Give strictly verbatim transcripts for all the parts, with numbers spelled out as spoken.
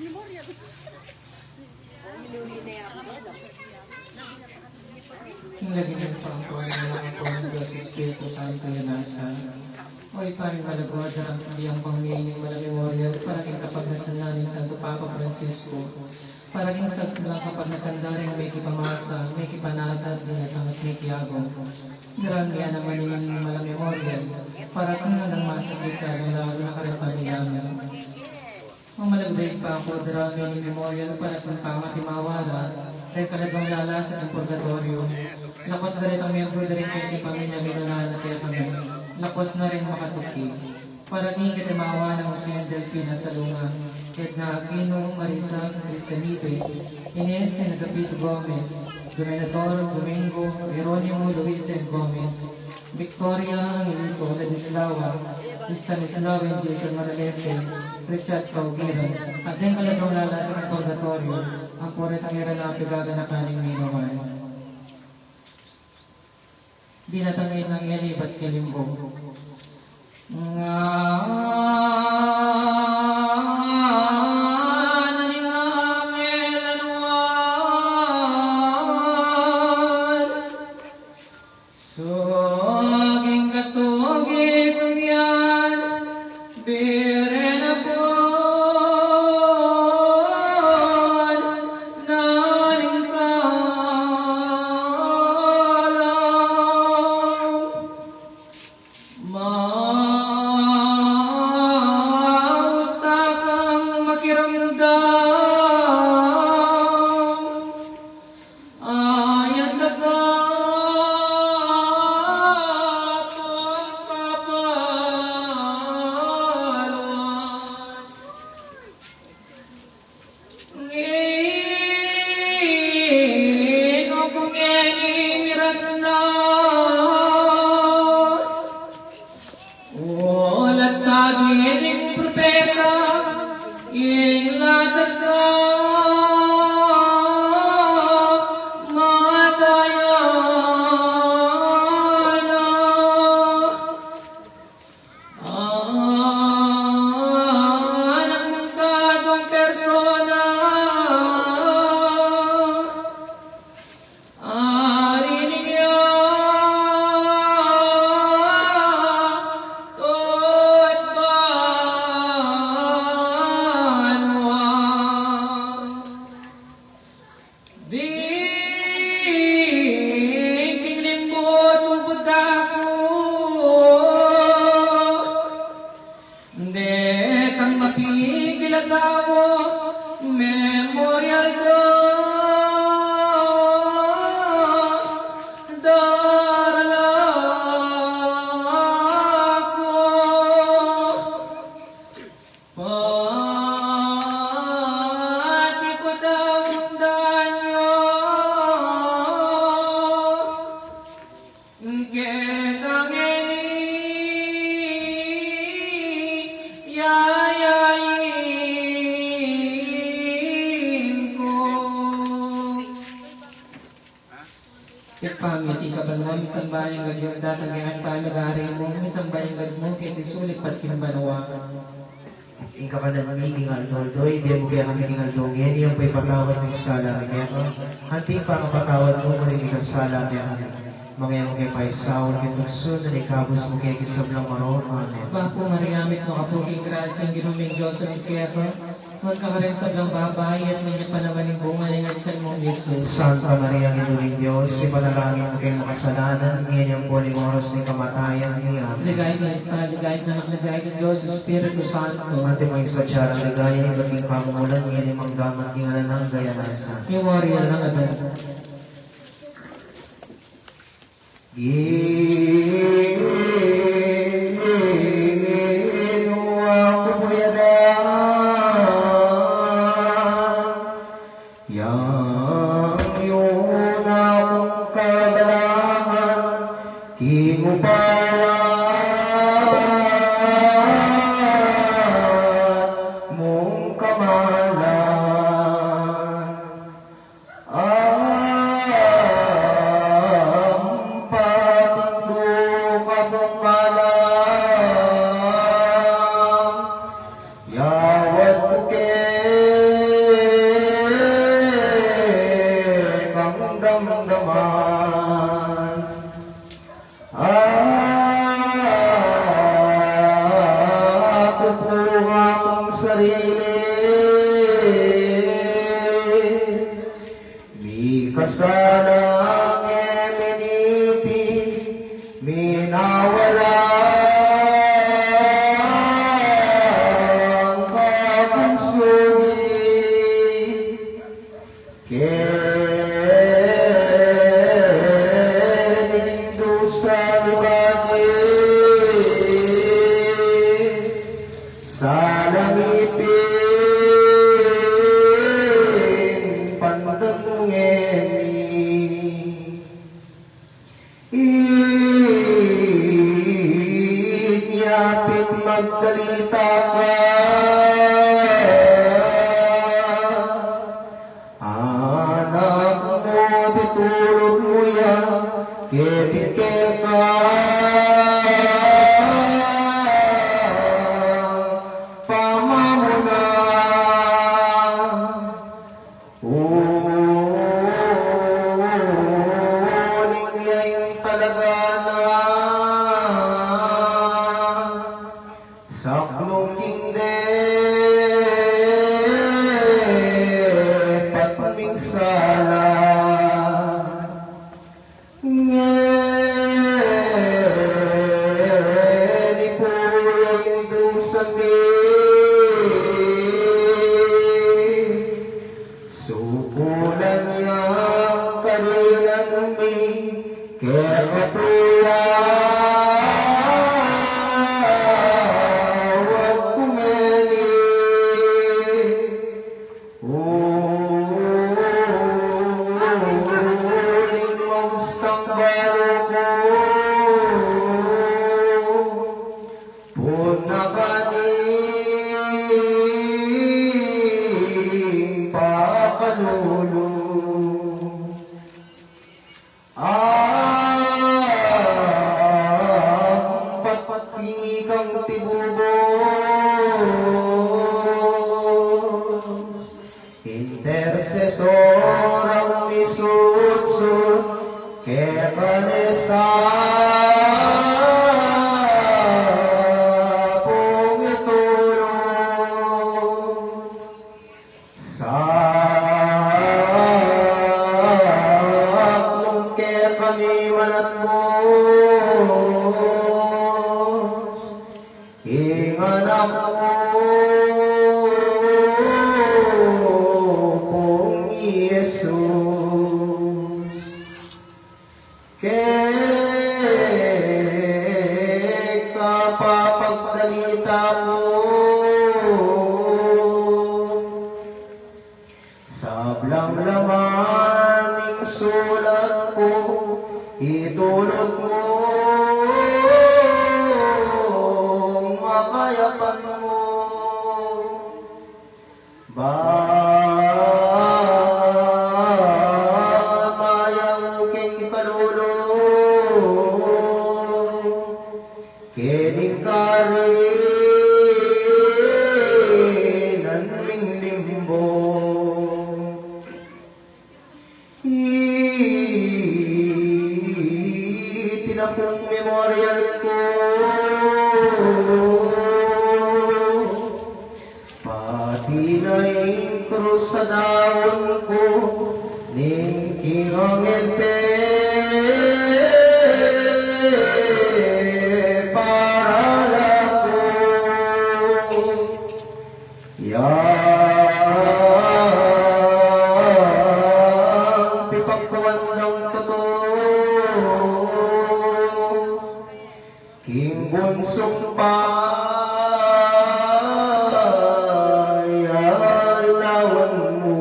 Ing lagyu ning pangkuan ning Ama, ning Anak, ning Espiritu Santo, ya nasa. O Ibpa mi, malagwa, darang king biyang pamimiyang memorial para king kapagnasan na ning Santo Papa Francisco, para king sablang kapagnasan da ring mikipamasa, mikipanatag, dinatang at mikiagum. Darang mi naman ing memorial para king alang masakit, lalung-lalu na karing pamilya mi. Mamalagda ing pangkuan da ring memorial para king pamatimawa da ring kaladwang lalasan king purgatoryo. Lakuas da retang miyembro da ring kekang pamilya minunaan na kekami. Lakuas na ring makatuki. Para king katimawa nang Jose Delfina Salonga, Edna Aquino, Marisa Cristianite, Ines and Agapito Gomez, Dominator Domingo, Jeronimo, Luis and Gomez, Victoria Angelito, Ladislao, Stanislao and Jason Manalese, Richard Cauguera, at deng kaladwang lalasan king purgatoryo, ampo retang ira na pigaganakan ning minuman. Dinatang ing anghel ibat king limbo. Ngana ning anghel a nuan, suging ka sugi sugyan, bire na pun na ning kalam. Maus ta kang makiramdam, ayat na ka pang papaluan. Ngeni, o ku ngeni miras na, ulat sabi ning propeta, ing lasag ka mataya na. Anak mung kadwang persona, ari ning ya tot banua. Ding king limbo tubud aku, detang mapigil a tau, memorial da, daralan ku. Pati ku tau danyo, keka ngeni yayain ku. Ibpa mi, atiu ka banua, misamban ya ing lagyu mu, datang ya ing lagyu mu, misamban ya ing lagyu mu, keti sulip at king banua. Ing kakanan mi king aldo-aldo, ibie mu kekami king aldo ngeni, ampo ipatawad mu ing sala mi keka, anti ing pamapatawad mi karing mikasala kekami. Manga e mu ke paisaul king tuksu, nune ikabus mu kami king sablang marok. Amen. Bapu Maria, mitmu ka pu king grasya, ing Ginu ming Dios atyu keka, nuan ka karing sablang babai, at nuan ya pa naman ing bunga ning atyan mu, Jesus. Santa Maria, Indu ning Dios, ipanalangin mu kaming makasalanan, ngeni ampo king oras ning kamatayan mi. Amen. Ligaya king Ibpa, ligaya king Anak, ligaya king Dios Espiritu Santo. Antimo ing sadya nang ligaya, ibat king kamumulan, ngeni man kapilan man, king alang angga. Amen. Memorial ning Adan. Ginu, aku pu ya yang yu na kung kagalangan, king upaya mung kamalan. Ampa tindu ka pung Salang e miniti, minawalang kakunsugi. Keni ning dusa mi bati, sala mi pin pantang ngeni. Inya pin magkalita ka, anak mu, titulut mu ya, keti keka pamamuna. Uling ya ing talaga na saklung king depat ming sala. Ngeni pu ya ing dusa mi, sukulan ya ing karinan mi keka pu ya, wag ku ngeni. Uling maustang balu ku, pun na kaning pakalulu. Ang patpat kang tibubus, intercesor ang misutsu, keka ne sa pung itulung. Saklung kekami manatbus ing Anak mu pung Jesus. Keka papagdalita ku, sablang laman ning sulat ku, itulut mu ing kayapan mu. Ba mayang king kalulu kening karinan ming limbo. Iti na pung memorial ku, pati na ing krus a daun ku, ning king anghel pe para la ku. Yang pipagkuan nang tutu king bunsung payalawan mu.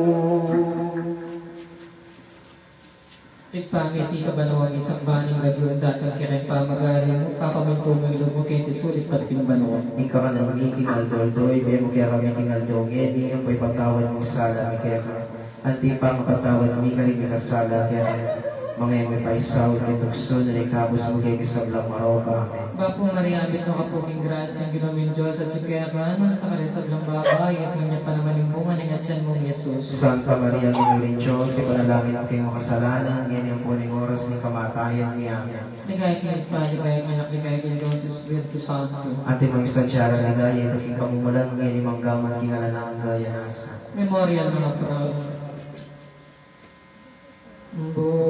Ibpa mi, atiu ka banua, misamban ing lagyu mu, datang kekami ing pamagari mu, kapamintuan mu ing lub mu keti sulip anti king banua. Ing kakanan mi king aldo-aldo ibie mu kekami king aldo ngeni, ampon ipatawad mu ing sala mi keka, anti ing pamapatawad mi karing mikasala kekami. Manga e mu paisaul king tuksu, nune ikabus mu kami king sablang marok. Amen. Bapu Maria, mitmu ka pu king grasya, ing Ginu mi ning Dios atyu keka, nuan ka karing sablang babai, at nuan ya pa naman ing bunga ning atyan mu, Jesus. Santa Maria, Indu ning Dios, ipanalangin mu kaming makasalanan, ngeni ampon king oras ning kamatayan mi. Amen. Ligaya king Ibpa, ligaya king Anak, ligaya king Dios Espiritu Santo. Antimo ing sadya nang ligaya, ibpa, king kamumulan, ngeni man, angga man king alang angga. Amen. Memorial ng mga Proud. Bulaklak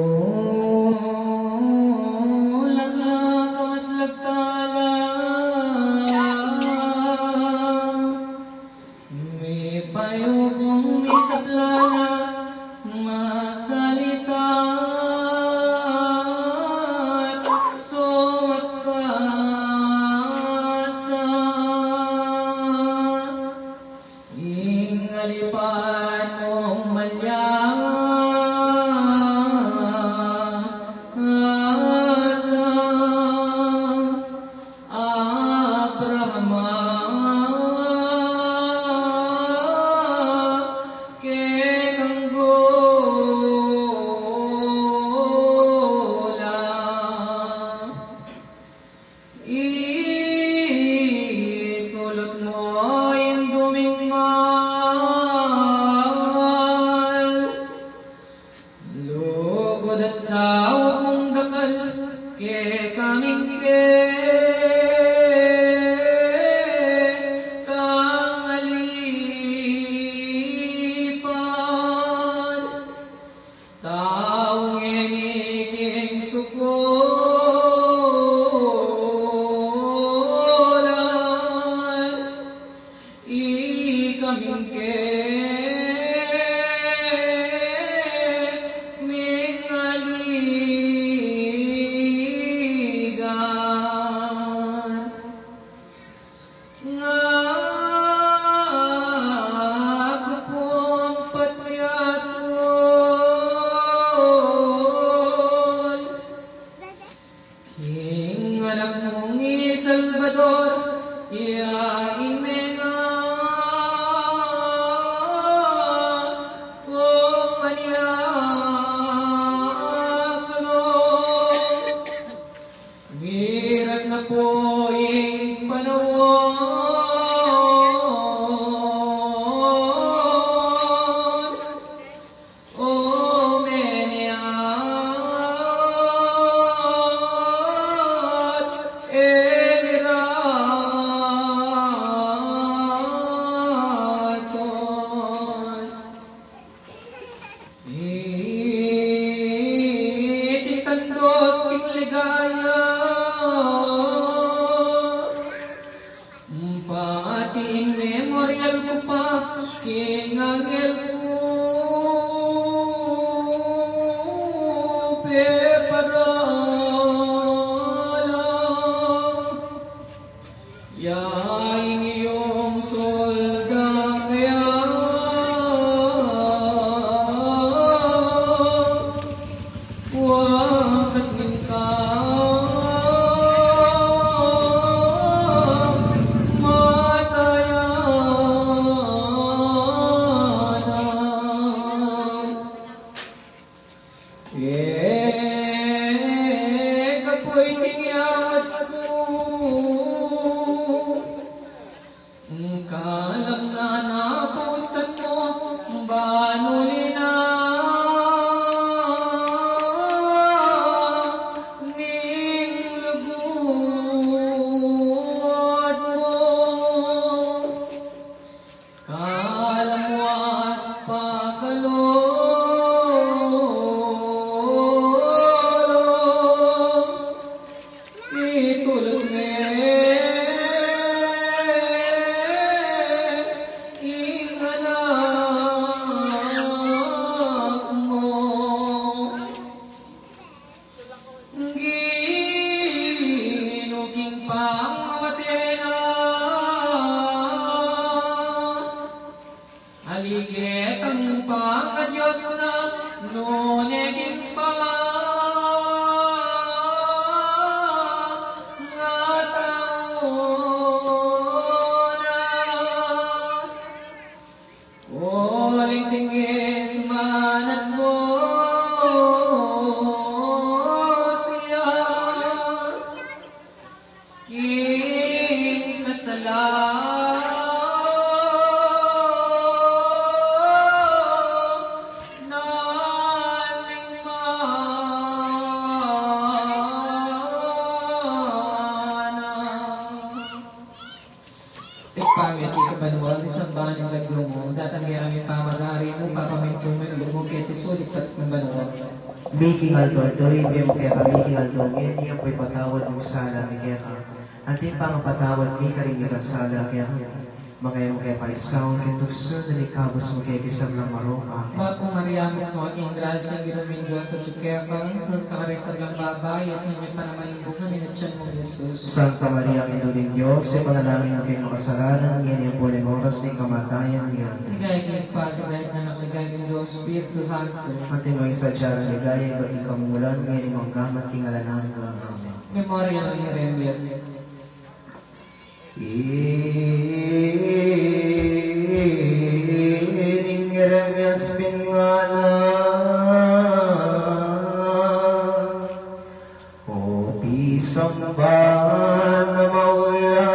a maslagtala, mipayupung misaplala, magdalitan, sumakasa. Ing alipan mung malyasa, Abraham, kekang gulang. Itulut mu ing duming mal, lugud at saup mung dakal, kekaming kekang alipan. Taung e mi king sukulan, ikaming kekang aligan. Nga aku pung patmiatul king anak mung i Salvador, iya ing menga kung maniaklung. Miras na pu ing panaun, o meniat e miratul. Iti tandus king ligaya, pati ing memorial ku pa king anghel ku peparalan. Ya ing iyung sulda kaya, wakas ning kamatayan. E, kapuy king yamat ku, kalam na napustan mu, banuli na ning lugud mu. Kalam wa pakalulu, itulut me ing anak mu. Ginu king pamamate na, aligatang pangadios na, nune king pangatau na. Uling tingis man at gusya king kasalan ning mana. Ipamit ing kabanua ning samba ning lagyu mu, datang ya Pamagari mu, papamintu mu ing lub mu keti sulip at king banua. Miting aldo-aldo, ibie mu kekami king aldo ngeni, ampo ipatawad mu ing sala mi keka. Anti ing pamapatawad mi karing mikasala kekami. Manga e mu ke paisaul king tuksu, nune ikabus mu kami king sablang marok. Amen. Bapu Maria, mitmu ka king grasya, ing Ginung Dios atyu keka, nuan ka karing sablang babai, at nuan ya pa naman ing bunga ning atyan mu, Jesus. Santa Maria, Indu ning Dios, ipanalangin mu kaming makasalanan, ngeni ampo king oras ning kamatayan mi. Amen. Ligaya king Ibpa, ligaya king Anak, ligaya king Dios Espiritu Santo. Antimo ing sadya nang ligaya ibat king kamumulan, ngeni man kaman king alang angga. Amen. Memoria ning Jeremias. Ining Jeremias pin ngana, o pisamban a maula,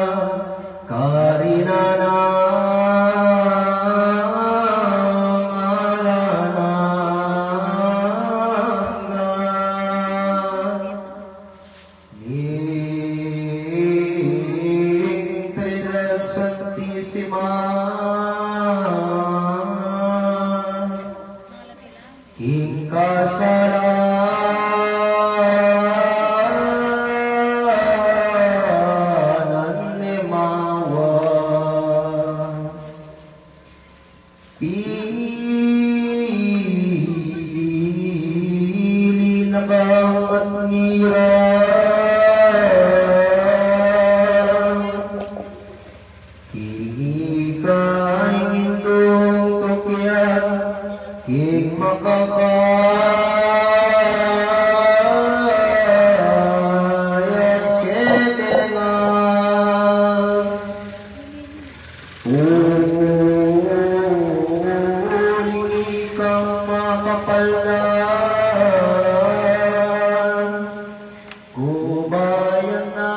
karin a nang alang angga. Ning Trinidad Santisima, king kasalanan mi mawa. Pili na kang at nira king ika ing indung tukyan king makakaya kekeng. Uling ikang makapaldan, kubayan na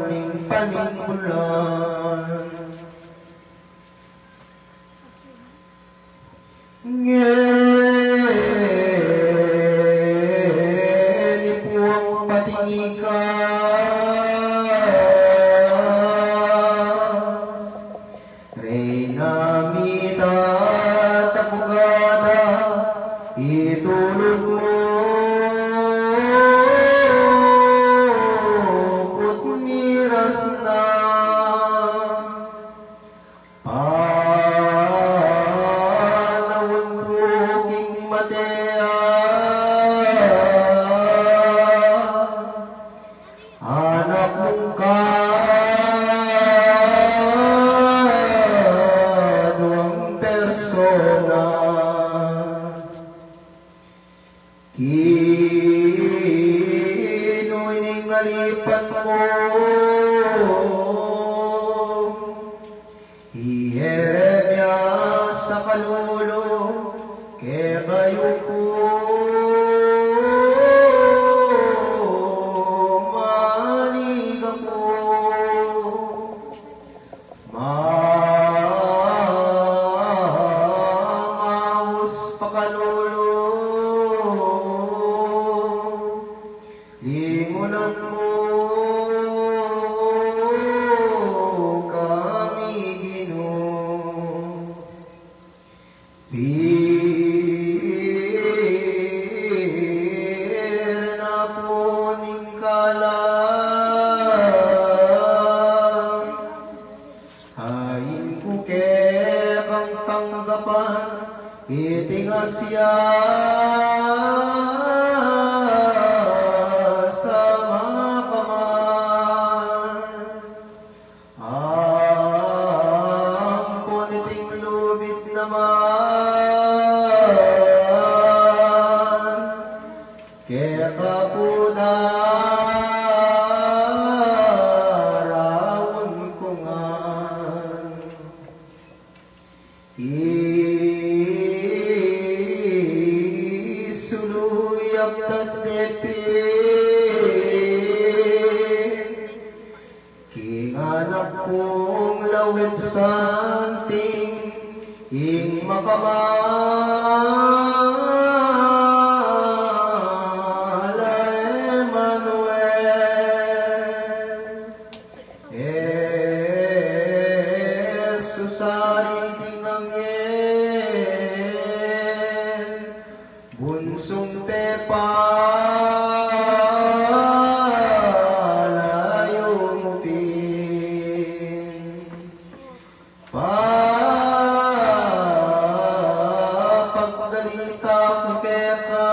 ning panimbulan. Ngeni puang patingika, Reyna mi, tata pugada, itulud mu put miras na. Panaun pu king mate a anak mung kaduang persona. Kinu ning alipan mu, i Jeremias a kalulu, kekayu pu, maniga pu. Mamaus pa kalulu, lingunan mu kami, Ginu. Pira na pu ning kalam, ain ku kekang tanggapan iti ngasya sa makaman. Ampon iting lubid naman, keka pu daraun ku ngan. Isulu yaptas depe king anak kung lawit santing, ing makamal a Emmanuel. E Pagdalita ku keka,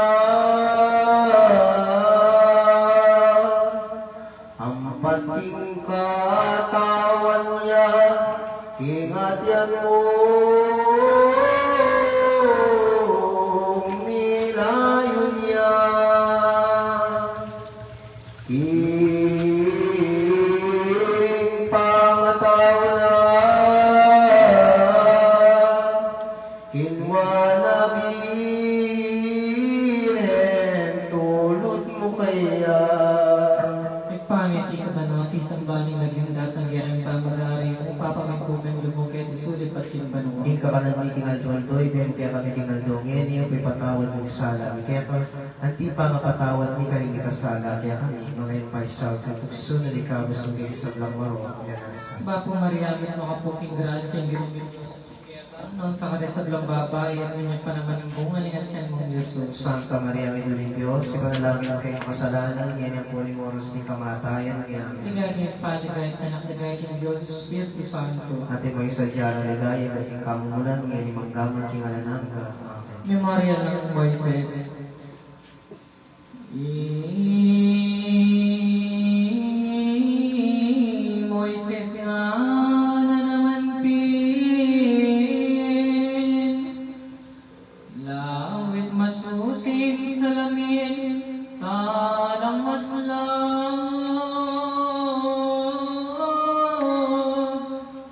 ampat king katawan ya, king atian mung milayun ya. King pangatau na, kinua na Birhen, tulut mu kaya. Ipamit ika banua, king samban ning lagyu, datang ya ing pamagari mu, ipamit mu king lub mu keti sulip at king banua. Ing kakanan mi king aldo-aldo, ibie mu kekami king aldo ngeni, at ipatawad mu ing sala mi keka, anti ing pamapatawad mi karing mikasala kekami, manga e mu paisaul king tuksu, nune ikabus mu kami king sablang marok. Bapu Maria, mitmu ka pu king grasya, ing Ginung Dios atiu keka, nuan ka karing sablang babai, at nuan ya pa naman ing bunga ning atian mu, i Jesus. Santa Maria, Indu ning Dios, ipanalangin mu kaming makasalanan, ngeni ampo king oras ning kamatayan mi. Amen. Ligaya king Ibpa, ligaya king Anak, ligaya king Dios Espiritu Santo. Antimo ing sadya na ligaya, ibat king kamumulan, ngeni man, angga man king alang angga. Amen. Memorial nang Moises. I Moises ngana naman pin, lawit masusing salamin, kalang maslaw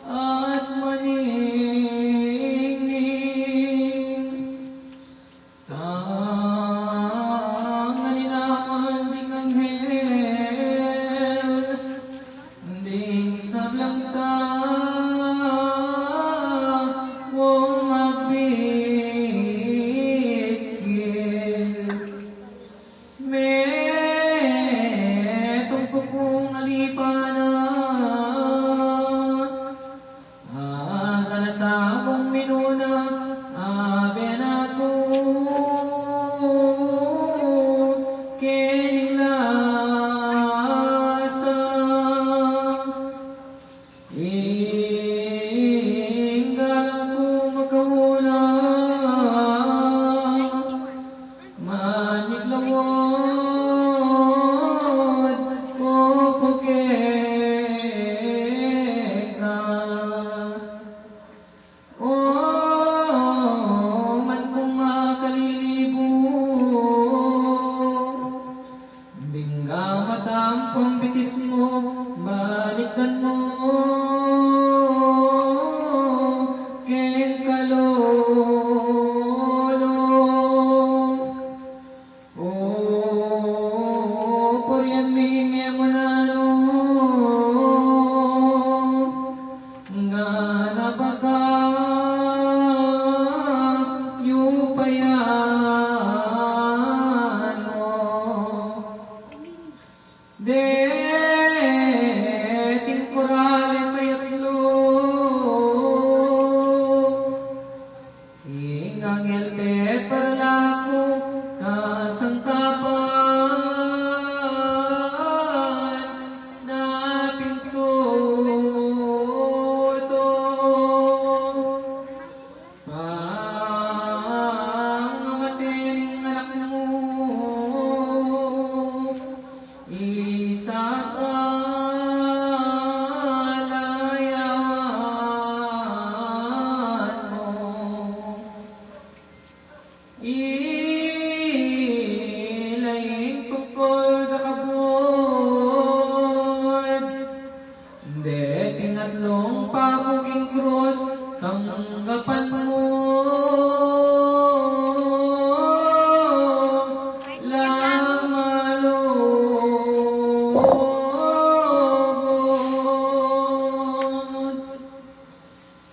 at maningning. Tanganin naman ding anghel, ding sablang taung magbitkil. Metung ku pung alipan na, a, kanita kung minuna, abe na ku keng lasa. Ing galang ku makauna, maniklawad ku pu keka. O man kung makalilibu, ding gamat ampong bitis mu, balikdan mu keng kalulu. O purian mi, e mu nanu, ngana pa ka, yupayan mu. Deting korales a yatlu, ing anghel peparalan ku kasantapan na pin tutu. Pangamate ning anak mu, Isak, a layawan mu. Ila ing tungkul da kabud, deting atlung paku king krus, tanggapan mu lang malugud.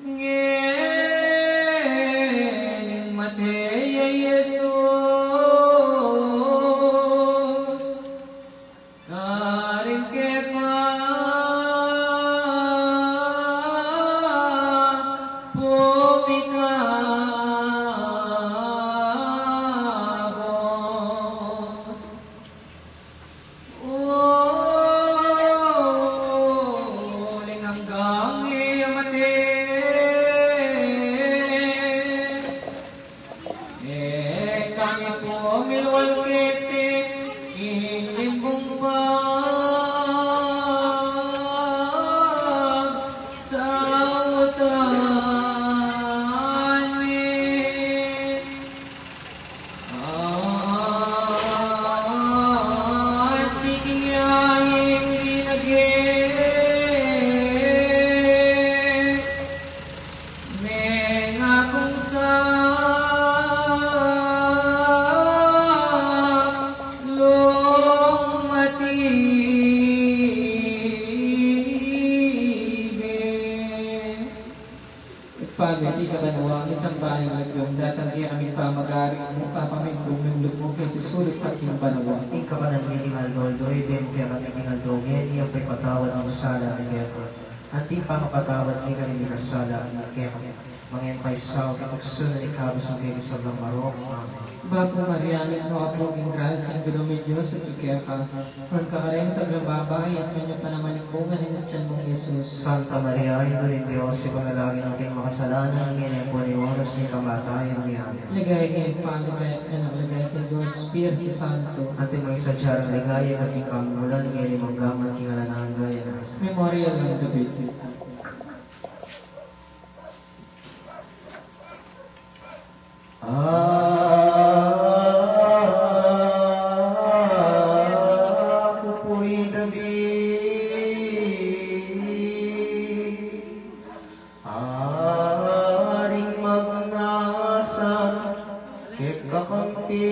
Ngening mate ya i Jesus, karing keka pumika Mengakung sa lung matibe. Ibpa mi, atiu ka banua, misamban ya ing lagyu mu, datang kekami ing pamagari mu, mipamintuan ing lub mu keti sulip anti king banua. Ing kakanan mi king aldo-aldo, ibie mu kekami king aldo ngeni, ampon ipatawad mu ing sala mi keka, anti ing pamapatawad mi karing mikasala kekami. Manga e mu ke paisaul king tuksu, nune ikabus mu kami king sablang marok. Amen. Bapu Maria, mitmu ka king grasya, ing Ginung Dios atiu keka. Nuan ka karing sablang babai, at nuan ya pa naman ing bunga ning atian mu, Jesus. Santa Maria, Indu ning Dios, ipanalangin mu kaming makasalanan, ngeni ampon king oras ning kamatayan mi. Amen. Ligaya king Ibpa, ligaya king Anak, ligaya king Dios Espiritu Santo. Antimo ing sadya nang ligaya, king kamulan, ngeni man, angga man king alang angga. Amen. Memorial nang David. Aku pu i David, aring magnasang keka kampi.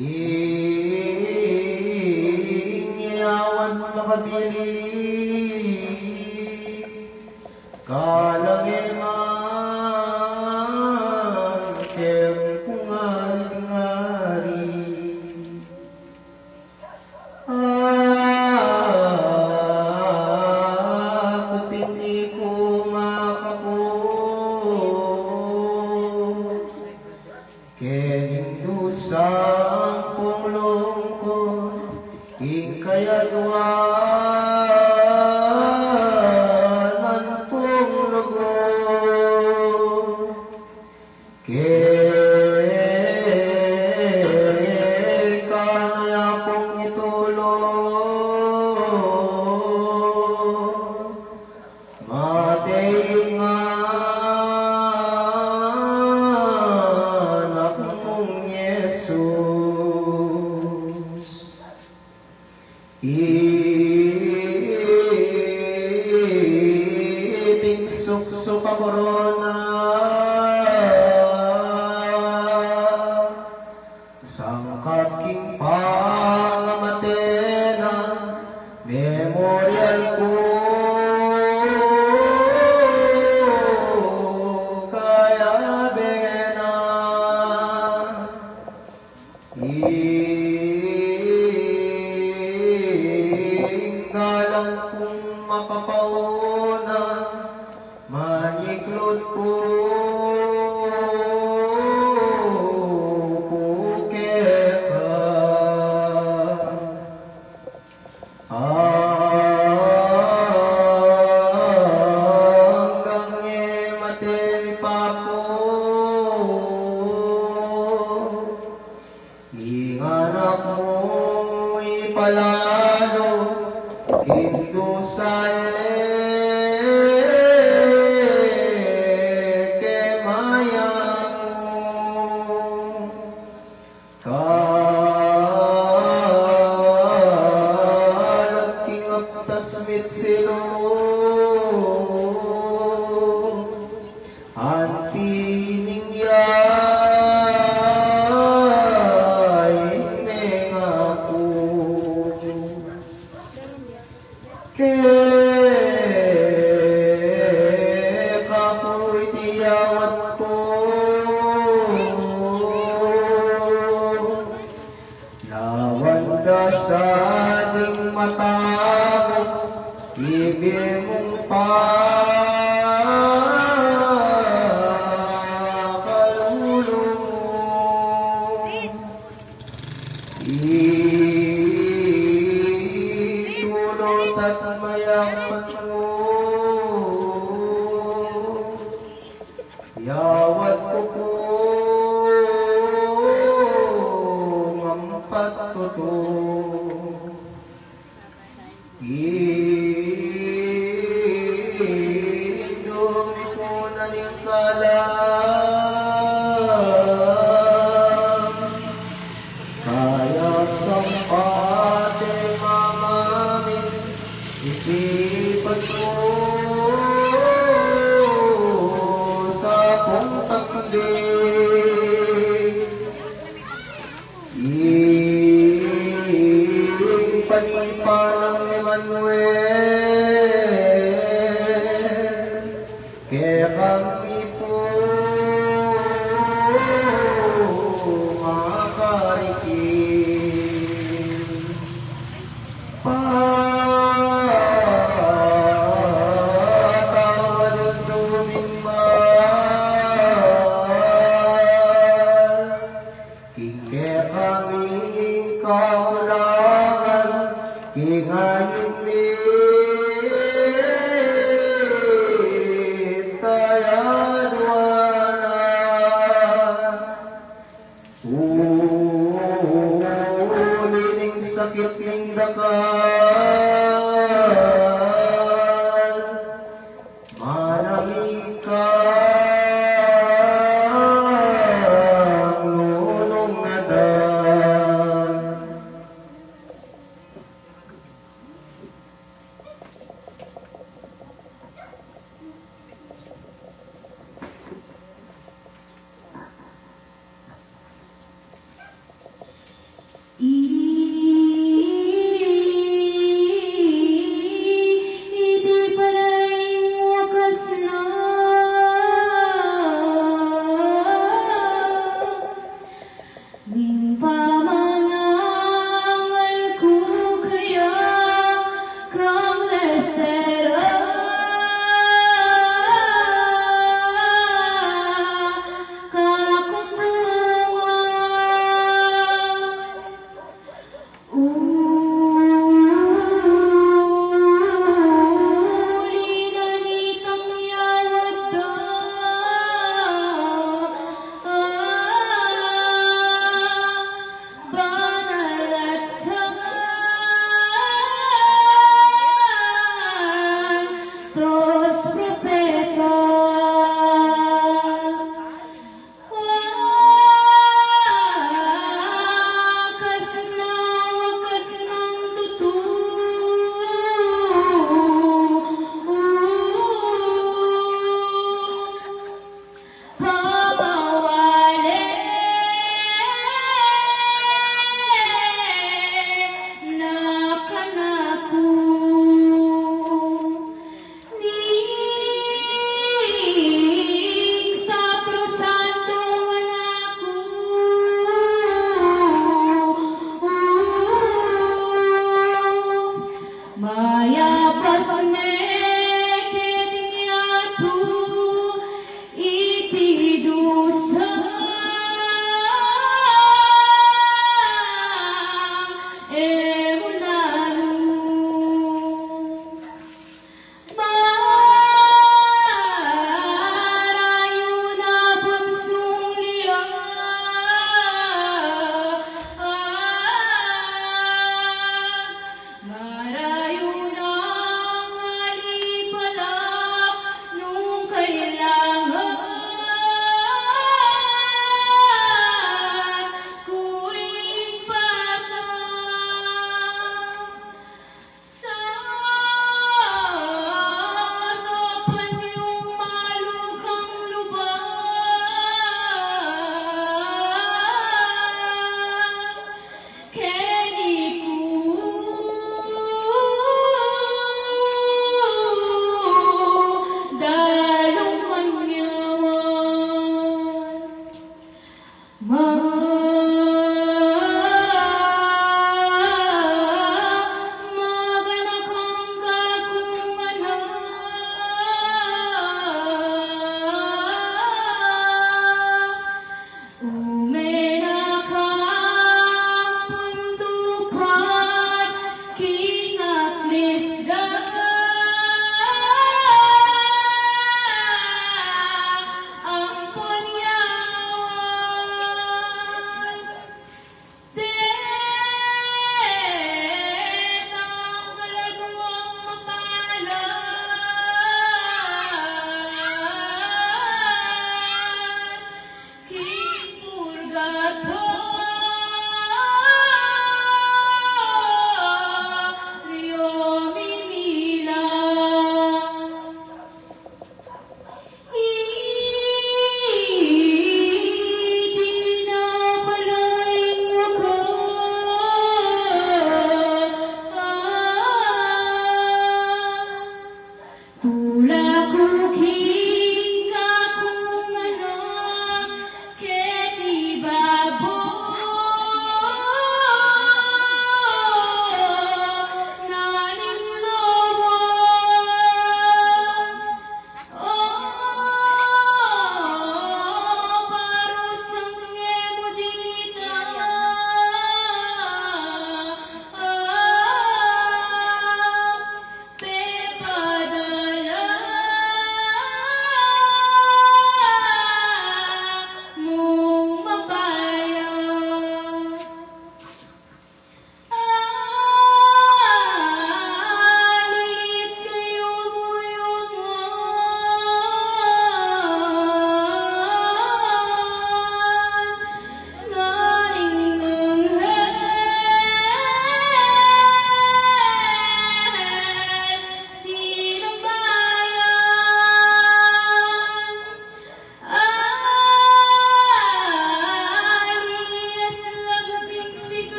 Ing yawan makabilin, kalang e man keng pungaring ari. Aku pin e ku makapu keng dusang pung lungkut, ing kayadwanan pung lugud. Keka na ya kung itulung, mate ing anak mung Jesus. Ipinsuksuk a korona, sangkap king pangamate na, memorial ku kaya bena. Ing galang kung makapauna, maniklud ku pu keka. Anggang e mate mi Papu, ing anak mu ipalalu king dusa e keng mayap mu. Kalat king aptas mit silu, anti ning ya ing mengaku. Keka pu iti yawat ku, lawan da sa ding mata mu, ibie mung pakalulu. Itulung at mayakpan mu, yawat ku pu ngan patutu. Indu mi pu na ning kalam, kaya't sampat e mamamin, Isipan mu sa pungtakli ing panipalang Emmanuel, kekami pu makarikim. Patawad mu ing mal king kekaming kakulangan, king ain mi tayadwanan. Uli ning sakit ning dakal, manami kang nunung adan. Iti para ing wakas na ning pamanangal ku kaya kang Lester, kakung bunga. Uli na nitang yawad da, banal at santos propeta. Wakas na, wakas nang tutu. Pamawale na kanaku ning sakrosantung anak ku. Mayap a sine keti ning yatu iti dusa e mu nanu. Marayu na bungsung liwat, marayu na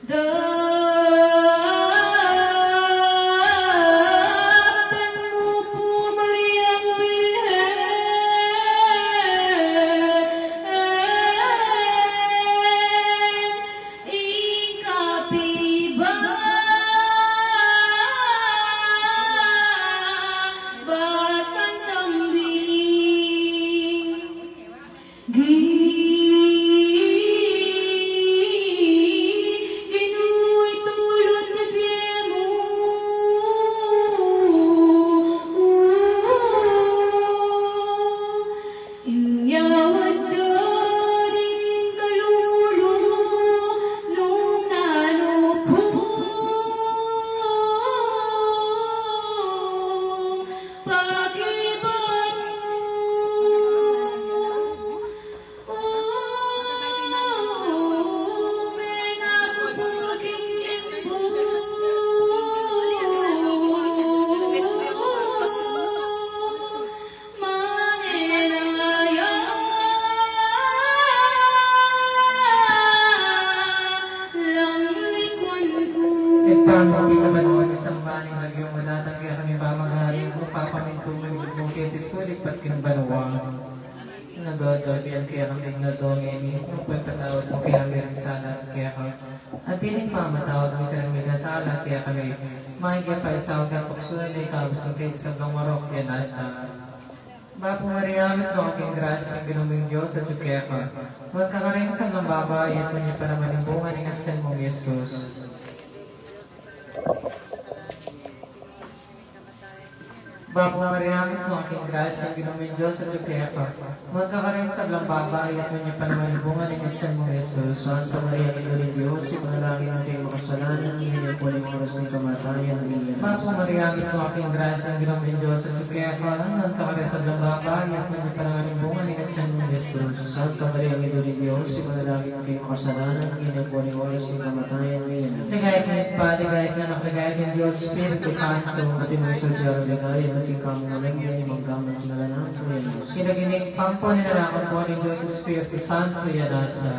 Tatan mu pu Mariang Birhen, ing kapibabatang tambing. Gi-, Ginu, itulut na bie mu. Inya wadda dining kalulu nung nanu pu pakibat mu. Ibpa mi, mipinamaluwal ing samba ning lagyu mu, datang kekami ing pamagari mu, mipamintuan mu ing lub mu keti sulip anti king banua. Ing adwa-adwa ibie mu kekami king adwa ngeni, ipatawad mu kekami ring sala mi keka, anti ing pamamatawad mi karing mikasala kekami. Manga e mu ke paisaul king tuksu, nune ikabus mu kami king sablang marok. Ing nasa Bapu Maria, mitmu ka king grasya, ing Ginu ming Dios atyu keka. Nuan ka karing sablang babai, at nuan ya pa naman ing bunga ning atian mu, i Jesus. Bapu Maria, mitmu ka king grasya, ing Ginu ming Dios atyu keka. Nuan ka karing sablang babai, at nuan ya pa naman ing bunga ning atian mu, i Jesus. Santa Maria, Indu ning Dios, ipanalangin mu kaming makasalanan, ngeni at king oras ning kamatayan mi. Amen. Bapu Maria, mitmu ka king grasya, ing Ginu ming Dios atyu keka. Nuan ka karing sablang babai, at nuan ya pa naman ing bunga ning atian mu, i Jesus. Santa Maria, Indu ning Dios, ipanalangin mu kaming makasalanan, ngeni at king oras ning kamatayan mi. Amen. Ligaya king Ibpa, ligaya king Anak, ligaya king Dios Espiritu Santo. Antimo ing sadya ning ligaya, antimo ing kamulan, ngeni mangga man king alang angga. Amen. King lagyu ning pampunan, ing anak ampon ning Dios Espiritu Santo, ing nasa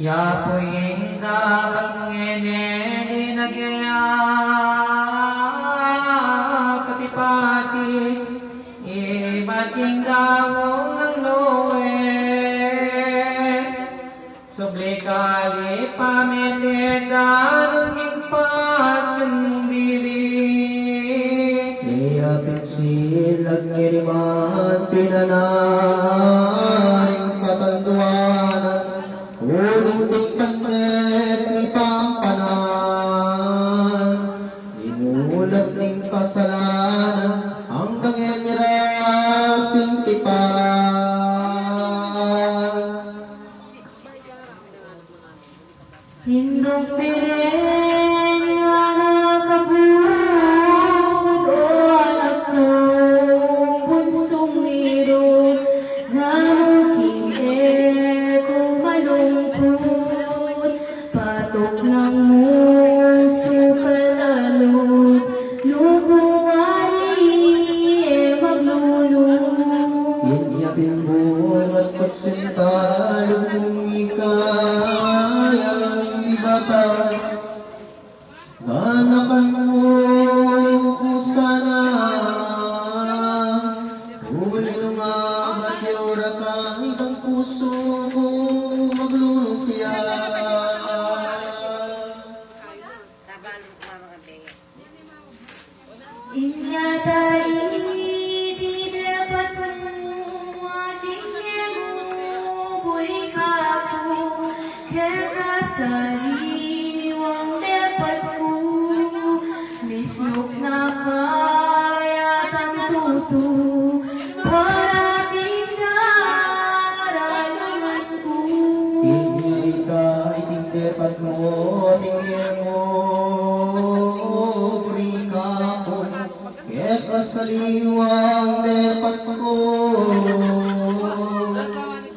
Ya pu ing gabang ngeni, ing agpatipati, ibat king gawan nang Noe. Subli kali pamete darung ing pasun bili. Iya pin silag ngeni man pinanaring katanduanan, uling pin panget mipampanan, imulat ning kasalanan, anggang e miras ing tipan. Indung Birhen, anak a pud, o anak kung bunsung ilu, nanu king e ku malungkut, patuknang mu su kalalub, nu ku wari e maglulu. Inya pin bunga at pagsinta, lub mung ikaya ing bata, ganakan mu ku sana. Uli nung abat ya ura ka, ing pusu ku maglulu siya. Inya ta iti depat mu, ating e mu buri kaku, keka saliwang depat ku, misnuk na kaya tang tutu, parating karalunan ku. Inya ita iting depat mu, ating e mu buri kaku, keka saliwang depat ku,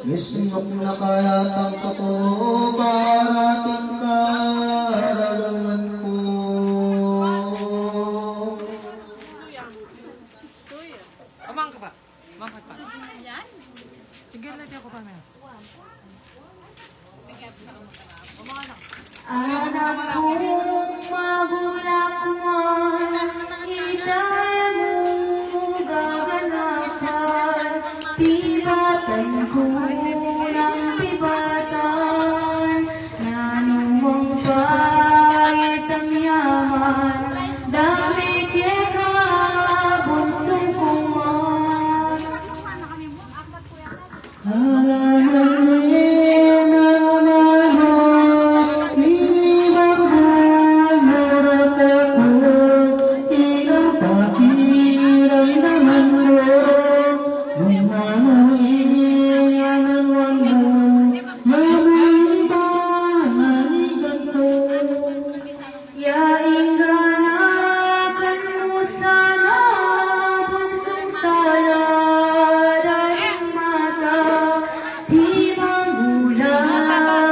misnuk na kaya tang tutu, parating karalunan ku. Amang ka pa. Amang ka pa. Anak kung magulang man, ita mu gaganakan, pibatan ku nang pibatan, nanu mang paitan yaman, dame keka bunsu ku man. Ya ing ganakan mu sana, bunsung sala da ing mata, di magula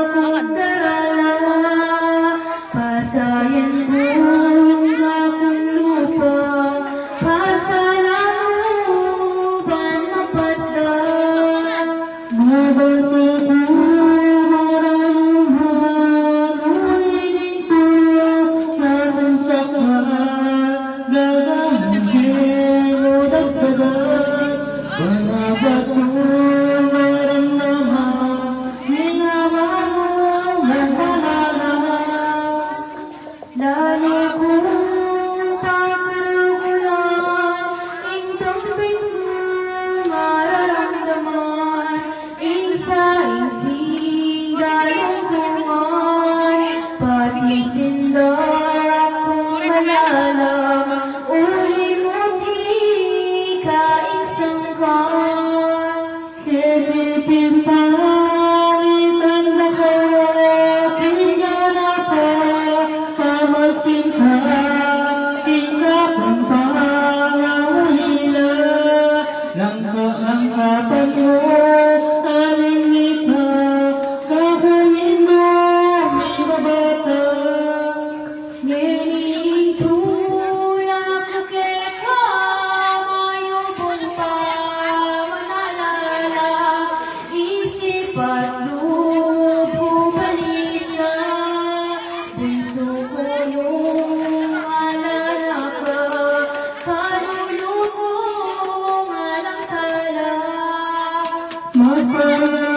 kung darala, pasayan kung akung lupa, pasalamu ban mapatla. Lalu kung pakarugulan, ing tampin kung mararamdaman, ing sa ing singgalung kuman, pati sindak kung malalam, uli mu di ka ing sangkan. Keti pipalitan da ka, king ganapa, pamasin ka, king kapampang ulila, langka, langka pa yu, aling ita, kakunin mu, mibabata. Ngeni ing tula ku keka, mayupun pa manalala, isip at lub ku balisa, bunsu ku nung alala ka, kalulu kung alang sala. Mapala